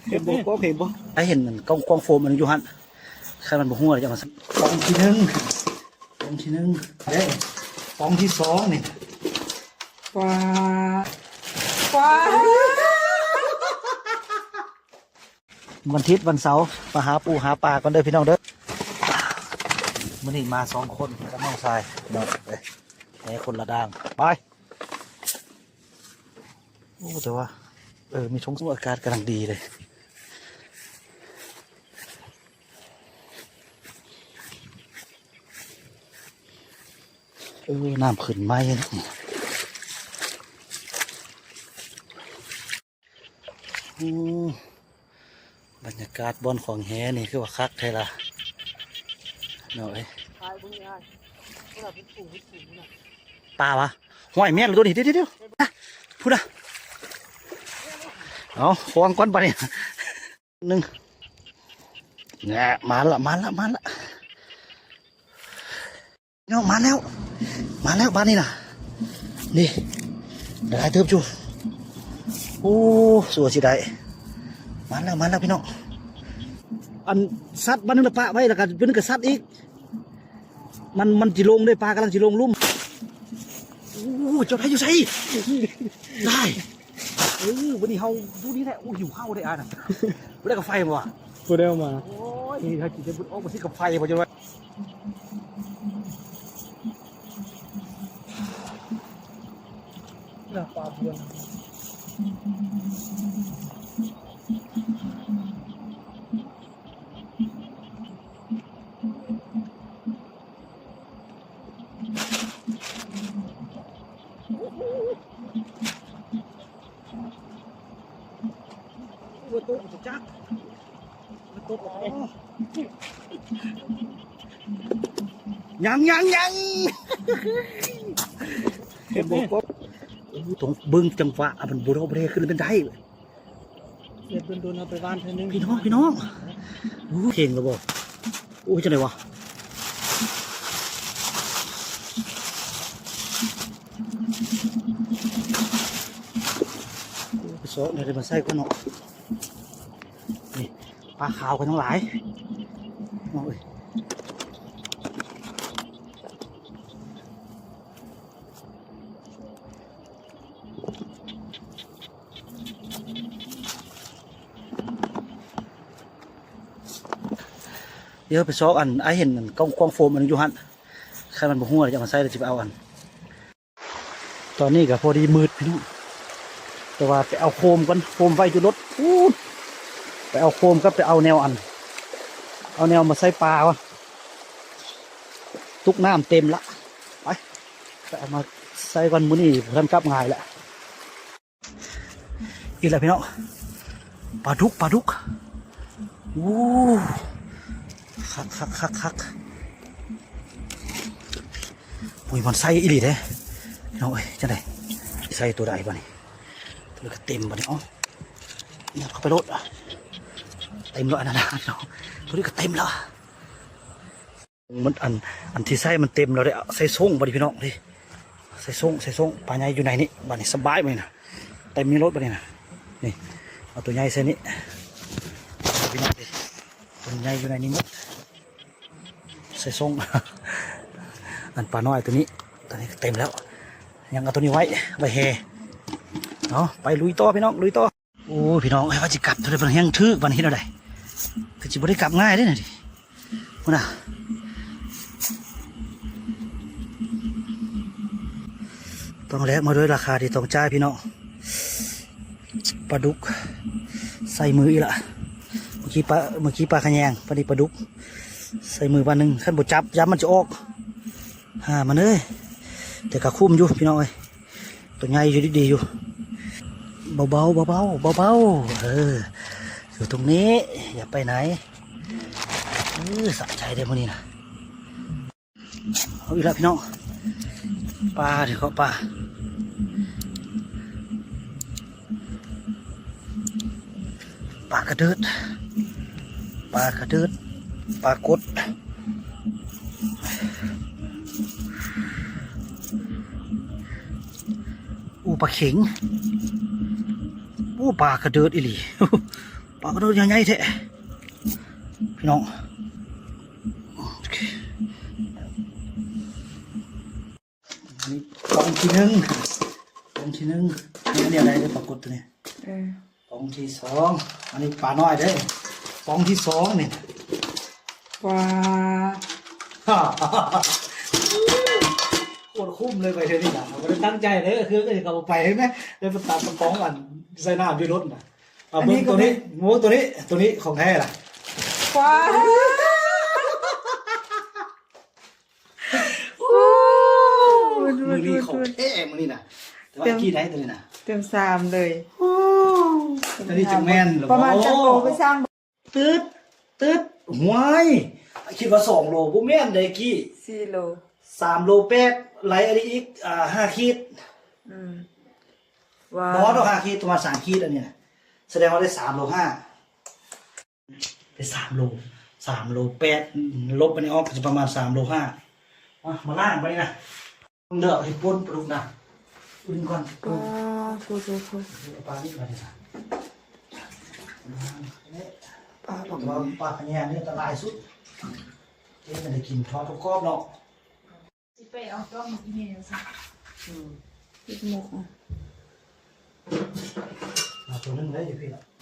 ເຫັນບໍ່ ກ້ອງເຫັນບໍ່? ໃຜເຫັນອັນກ້ອງ ກ້ອງໂຟມອັນນັ້ນຢູ່ຫັ້ນ? ຄັນມັນບໍ່ຮູ້ລະຈະມາ ປ່ອງທີໜຶ່ງ ປ່ອງທີໜຶ່ງເດ້ ປ່ອງທີສອງນີ້ ວ້າ ວ້າ ວັນທິດວັນເສົາ ມາຫາປູຫາປາກ່ອນເດີພີ່ນ້ອງເດີ. ມື້ນີ້ມາສອງຄົນກັບນ້ອງຊາຍເນາະ ເອີ ແຫຄົນລະດ້າງ ໄປ. ໂອ້ ແຕ່ວ່າ ເອີ ມີທົ່ງສູງ ອາກາດກຳລັງດີເລີຍ. ເອີ ນ້ຳຂຶ້ນໃໝ່ເນາະ. ໂອ້ ບັນຍາກາດບ່ອນຂອງແຫນີ້ຄືວ່າຄັກແທ້ລະ ນ້ອງເອີຍ. ປາວະ? ຫ້ວຍ ແມ່ນແລ້ວໂຕນີ້ ດຽວໆໆ ພຸ້ນນະ. ເອົາ ຂອງກ່ອນບາດນີ້ ໜຶ່ງ ແນ່ ມາລະ ມາລະ ມາລະ. ນ້ອງ ມາແລ້ວ ມາແລ້ວບາດນີ້ນະ ນີ້ ໄດ້ຫຼາຍເຕີບຢູ່. ໂອ້ ຊົ່ວຊິໄດ້ ມາແລ້ວ ມາແລ້ວພີ່ນ້ອງ. ອັນສັດບາດໜຶ່ງລະປະໄວ້ ລະກະບາດໜຶ່ງກະສັດອີກ ມັນ ມັນຊິລົງເດ້ ປາກຳລັງຊິລົງລຸ່ມ. ໂອ້ ເຈົ້າໄດ້ຢູ່ໃສ? ໄດ້. ເອີ ມື້ນີ້ເຮົາຢູ່ນີ້ແຫຼະ. ໂອ້ ຫິວເຂົ້າເດ້ອ້າຍນະ. ບໍ່ໄດ້ກາໄຟບໍ່ວະ? ບໍ່ໄດ້ເອົາມາ. ໂອ້ຍ ເຮົາຊິໄດ້ບຸນອອກມາຊື້ກາໄຟບໍ່ຈັກໜ້ອຍ. ໜ້າປາບວນ. ຕົກຈັກ ຕົກ ຍັງ ຍັງ ຍັງ ເຫັນບໍ່? ໂອ້ ຕ້ອງເບິ່ງຈັງຫວະ ມັນບໍ່ດອກບໍ່ແດຂຶ້ນເປັນໄດ້. ເຮັດດົນໆ ເອົາໄປຫວ່ານເທື່ອໜຶ່ງ ພີ່ນ້ອງ ພີ່ນ້ອງ. ໂອ້ ເກັ່ງແລ້ວບໍ່? ໂອ້ ເຮັດຈັ່ງໃດວະ? ໂອ້ ໄປຊອກແນວໃດມາໃສ່ກ່ອນເນາະ. ນີ້ ປາຂາວກໍຍັງຫຼາຍ ນ້ອງເອີຍ. ດຽວໄປຊອກ ອັນ ອ້າຍເຫັນ ອັນ ກ້ອງ ກ້ອງໂຟມອັນນັ້ນຢູ່ຫັ້ນ ຄັນມັນບໍ່ຮູ້ລະຈະເອົາມາໃສ່ ລະຊິໄປເອົາ. ອັນ ຕອນນີ້ກໍພໍດີມືດພີ່ນ້ອງ ແຕ່ວ່າໄປເອົາໂຄມກ່ອນ ໂຄມໄວ້ຢູ່ລົດພຸ້ນ. ໄປເອົາໂຄມກັບໄປເອົາແນວ ອັນ ເອົາແນວມາໃສ່ປາກ່ອນ. ຕຸກນ້ຳເຕັມລະ ໄປ ໄປເອົາມາໃສ່ກ່ອນ. ມື້ນີ້ບໍ່ທັນກັບງ່າຍລະ. ອີກແລ້ວພີ່ນ້ອງ ປາດຸກ ປາດຸກ. ໂອ້ ຄັກໆໆໆ. ໂອ້ຍ ມັນໃສ່ອີ່ຫຼີເດ້ພີ່ນ້ອງເອີຍ. ຈັ່ງໃດ ໃສ່ໂຕໃດບາດນີ້? ໂຕນີ້ກໍເຕັມບາດນີ້. ເອົາ ຍັດເຂົ້າໄປໂລດ ເຕັມແລ້ວ. ອັນນັ້ນນະພີ່ນ້ອງ ໂຕນີ້ກໍເຕັມແລ້ວ. ມັນ ອັນ ອັນທີ່ໃສ່ມັນເຕັມແລ້ວເດ້ ໃສ່ໂສ້ງບາດນີ້ພີ່ນ້ອງເດ້. ໃສ່ໂສ້ງ ໃສ່ໂສ້ງ ປາໃຫຍ່ຢູ່ໃນນີ້ ບາດນີ້ສະບາຍບາດນີ້ນະ. ເຕັມນີ້ໂລດບາດນີ້ນະ. ນີ້ ເອົາໂຕໃຫຍ່ໃສ່ນີ້ພີ່ນ້ອງເດ້ ໂຕໃຫຍ່ຢູ່ໃນນີ້ໝົດ. ໃສ່ໂສ້ງ ອັນປານ້ອຍໂຕນີ້ ໂຕນີ້ກໍເຕັມແລ້ວ ຍັງເອົາໂຕນີ້ໄວ້ ໄວ້ແຫ່. ເອົາ ໄປລຸຍຕໍ່ພີ່ນ້ອງ ລຸຍຕໍ່. ໂອ້ຍ ພີ່ນ້ອງເອີຍ ວ່າຊິກັບເທົ່າໃດ ແຮງຖືກ ບາດນີ້ເຮັດແນວໃດ? ຄືຊິບໍ່ໄດ້ກັບງ່າຍເດ້ນະ ພຸ້ນນະ. ຕ້ອງແລກມາດ້ວຍລາຄາທີ່ຕ້ອງຈ່າຍພີ່ນ້ອງ. ປາດຸກໃສ່ມືອີກລະ ເມື່ອກີ້ປາ ເມື່ອກີ້ປາຂະແຍງ ບາດນີ້ປາດຸກໃສ່ມືບາດໜຶ່ງ. ຄັນບໍ່ຈັບຢ້ານມັນຈະອອກ ຫາມັນເອີຍ. ແຕ່ກໍຄຸ້ມຢູ່ພີ່ນ້ອງເອີຍ ໂຕໃຫຍ່ຢູ່ ດີໆຢູ່. ເບົາໆ ເບົາໆ ເບົາໆ ເອີ ຢູ່ຕົງນີ້ ຢ່າໄປໄຫນ. ເອີ ສະໃຈເດ້ມື້ນີ້ນະ. ເອົາອີກແລ້ວພີ່ນ້ອງ ປາເດ້ ເກາະປາ ປາກະເດີດ ປາກະເດີດ ປາກົດ. ອູ ປາເຂັງ. ໂອ້ ປາກະເດີດອີ່ຫຼີ ປາກະເດີດໃຫຍ່ໆແທ້ພີ່ນ້ອງ. ອັນນີ້ປ່ອງທີໜຶ່ງ ປ່ອງທີໜຶ່ງ ອັນນີ້ອະໄລເດີ ປາກົດໂຕນີ້ ເອີ ປ່ອງທີສອງ ອັນນີ້ປານ້ອຍເດີ ປ່ອງທີສອງນີ້ ວ້າ ໂຄດຄຸ້ມເລີຍໄປເທື່ອນີ້ນະ ບໍ່ໄດ້ຕັ້ງໃຈເດີ ເຄື່ອງກໍເອົາໄປເຫັນໄໝ ໄດ້ປາຕາມກະປ໋ອງອັນໃສ່ນ້ຳຢູ່ລົດນະ. ເອົາເບິ່ງໂຕນີ້ ໂອ້ ໂຕນີ້ ໂຕນີ້ຂອງແທ້ລະ ວ້າ ມື້ນີ້ຂອງແທ້ມື້ນີ້ນະ ແຕ່ວ່າກີ້ໄດ້ໂຕນີ້ນະ ເຕັມສາມເລີຍ ໂອ້ ອັນນີ້ຈັ່ງແມ່ນລະ ປະມານຈັກໂລໄປຊ່າງ ຕຶດ ຕຶດ ຫ້ວຍ ຄິດວ່າສອງໂລ ບໍ່ແມ່ນໃດກີ້ ສີ່ໂລ ສາມໂລແປດ ໄຫຼອັນນີ້ອີກ ອ່າ ຫ້າຂີດ ອືມ ວ້າ ບໍ່ຮອດດອກຫ້າຂີດ ປະມານສາມຂີດ ອັນນີ້ນະ ສະແດງວ່າໄດ້ສາມໂລຫ້າ ໄດ້ສາມໂລ ສາມໂລແປດ ລົບອັນນີ້ອອກກໍຈະປະມານສາມໂລຫ້າ ມາ ມາລ້າງໄປນະ ເລືອກໃຫ້ປົນປາດຸກນະ ອື່ນກ່ອນ ປາ ໂທ ໂທ ໂທ ເອົາປານີ້ມາເລີຍນະ ປາບັກ ແຕ່ວ່າປາຂະແຍງນີ້ອັນຕະລາຍສຸດ ເຮັດໃຫ້ໄດ້ກິນທອດກັບກອບເນາະ ຊິໄປເອົາຕ້ອງອີເມວຊະ ອືມ ປິດໝົກ ມາໂຕໜຶ່ງເລີຍຢູ່ພີ້ລະ.